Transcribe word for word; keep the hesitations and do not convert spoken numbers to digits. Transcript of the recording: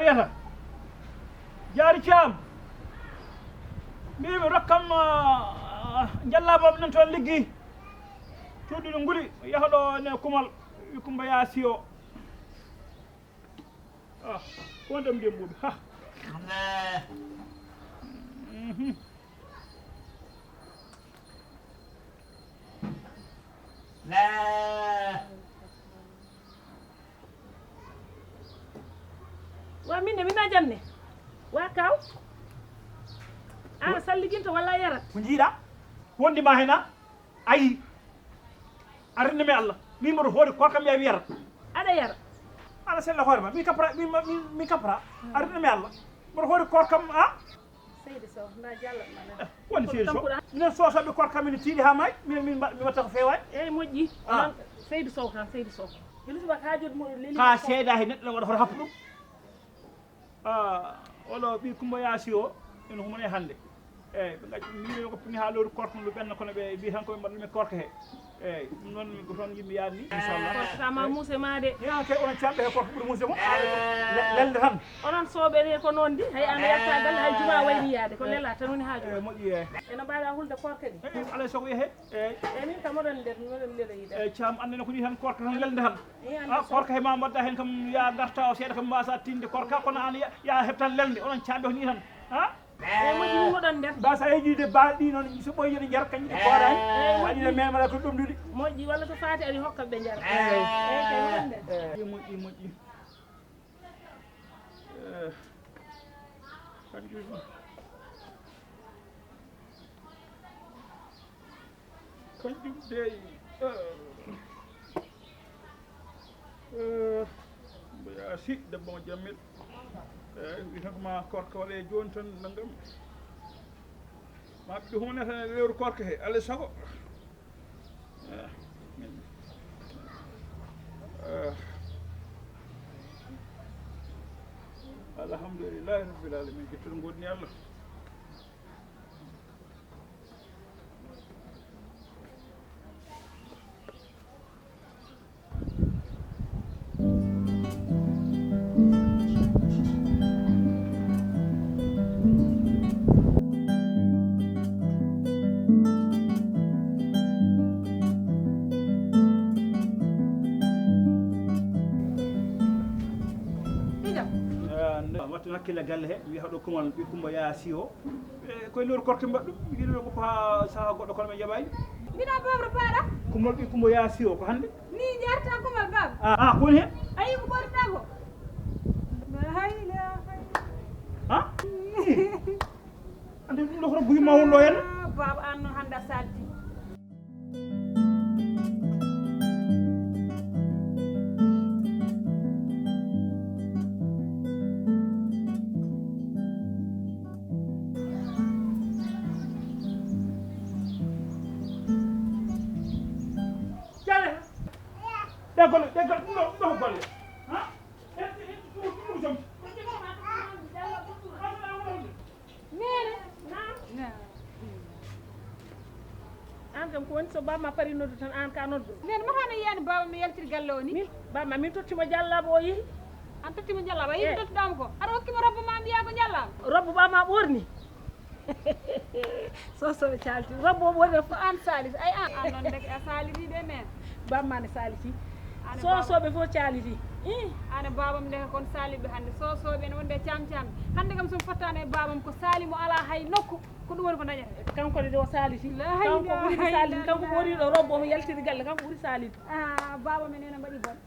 Yata. Jaari Caam. Mbiimi rokkam, ah, jallaaɓe nan toon liggi. Cuuɗi no nguli, yaha ɗo ne Kumal, wi Kumba Yaasi o. Ah, ko wonde mbiyen mbuɗu. Ha. Mhm. Wa min de mi na janne. Wa kaw. Ana salliginta walla yarat. Ko jiiɗa? Wondi ma hena? Ayi. Arinde mi Allah. Min mboɗo hoore koor kam yaa mi yara. Aɗa yara. Aɗa sella hoore ma. Mi kapra, mi, mi, mi kapra. Arinde mi Allah. Mboɗo hoore koor kam, ah? Seydi Sow, na jallat ma na. Woni Seydi Sow. Minen Sosoɓe koor kam min tiiɗi ha maayi. Min, min mba-, mi watta ko feewaani. Eyyi, moƴƴi. Ah. Onon Seydi Sow tan, Seydi Sow. Yunus Ba ka jot mo leli. Ka seeda he neɗɗo waɗa hoto happu ɗum. Ah, olo ɓii Kumba Yaasi o, ene humane hannde. Eyyi, ɓe ngacci, mi wiino ko pini ha lewru korka ndu ɓenna, kono ɓe mbi tan ko ɓe mbaɗa ɗum e korka he. Eyyi, ɗum noon ko toon yimɓe yaade ni, inchallah. Korka ma muuse ma de. Ni an kay onon camɓe he korka ɓuri muuse mo. Le-, lelde tan. Onon Sowɓe ne ko noon di, hay an yatta galle, hay juma wayni yaade, ko lela tan woni haaju. Eyyi, moƴƴi eyyi. Ene mbaɗa hulde korka ɗi. Eyyi, alay sago yehe. Eyyi. Eyyi, min kam oɗon nder, oɗon lela yiɗa. Eyyi, Caam, annene ko ni tan korka tan lelde tan. Ah, korka he ma mbaɗda hen kam, ya garta o seeɗa kam mbasa tinde korka, kono an ya, ya heɓtan lelde, onon camɓe ko ni tan. Ha? Eyyi, moƴƴi, min oɗon nder. Mbasa heƴude baal ɗi noon, so ɓoyi yoɗi njar, kañƴi ɗi kooraani. Eyyi, moƴƴi. Waɗi no memala ko ɗum ɗuɗi. Moƴƴi, walla to faati ari hokka ɓe njar. Eyyi. Eyyi, kay oɗon nder. Eyyi, moƴƴi, moƴƴi. Eh, kanjum, kanjum dey, eh, eh, mboya si debbo mo jammel. Eh, wi tan ko ma korka waɗe jooni tan nanngam. Ma ɓe hunata lewru korka he, alay sago. Eh, eh. Alhamdulillahi Rabbil Alamin, ƴettude ngoɗni Allah. Ɓiɗam. Eh, nde wattu hakkille galle he, wiya ɗo Kumal, ɓi Kumba Yaasi o. Eh, koye lewru korka mbaɗ ɗum, yiɗi ɓe goppa ha saha goɗɗo kono ɓe jaɓaani. Mbina Bobro Paɗa. Kumal ɓi Kumba Yaasi o, ko hannde? Ni jarta Kumal Bab. Ah, ah, ko woni hen? Ayi ko ɓorta ko? La ilaha. Ha? Ande ɗum ɗo ko buy ma won ɗo henna? Ah, Bab, an noon hannde a salti. Jale. Ɗe golle, ɗe golle, ɗum ɗo, ɗum ɗo ko golle. Ha? Ɗe, ɗe, ɗe, ɗum, ɗum, ɗum, ɗum. Nene. Naam. Naam. Aan kam ko woni so baaba ma pari noddu tan aan ka noddu. Nene, mata no yiyani baaba mi yaltiri galle o ni? Min, baaba ma min tottimo jallaaɓo o yehi. An tottimo jallaaɓo, a yehi. Eh. Tottuɗaamo ko? Aɗa hokkimo robbo ma mbiya ko jallaaɓo? Robbo baaba ma ɓorni. Sosoɓe calti. Robbo o ɓorni fof aan saliti. Ay aan, aan noon ndeke a saliti de nene. Baaba ma ne saliti. Sosoɓe fof caliti. Ih. Aan e baabam ndeke kon saliɓe hannde. Sosoɓe ene wonde cam cam. Hannde kam so mi fottaano e baabam ko sali mo alaa hay nokku. Ko ɗum woni ko dañata. Kanko de o saliti. Kanko ɓuri saliti. Kanko ɓuri ɗo robbo omo yaltiri galle. Kanko ɓuri saliti. Ah, baabam en ene mbaɗi bon.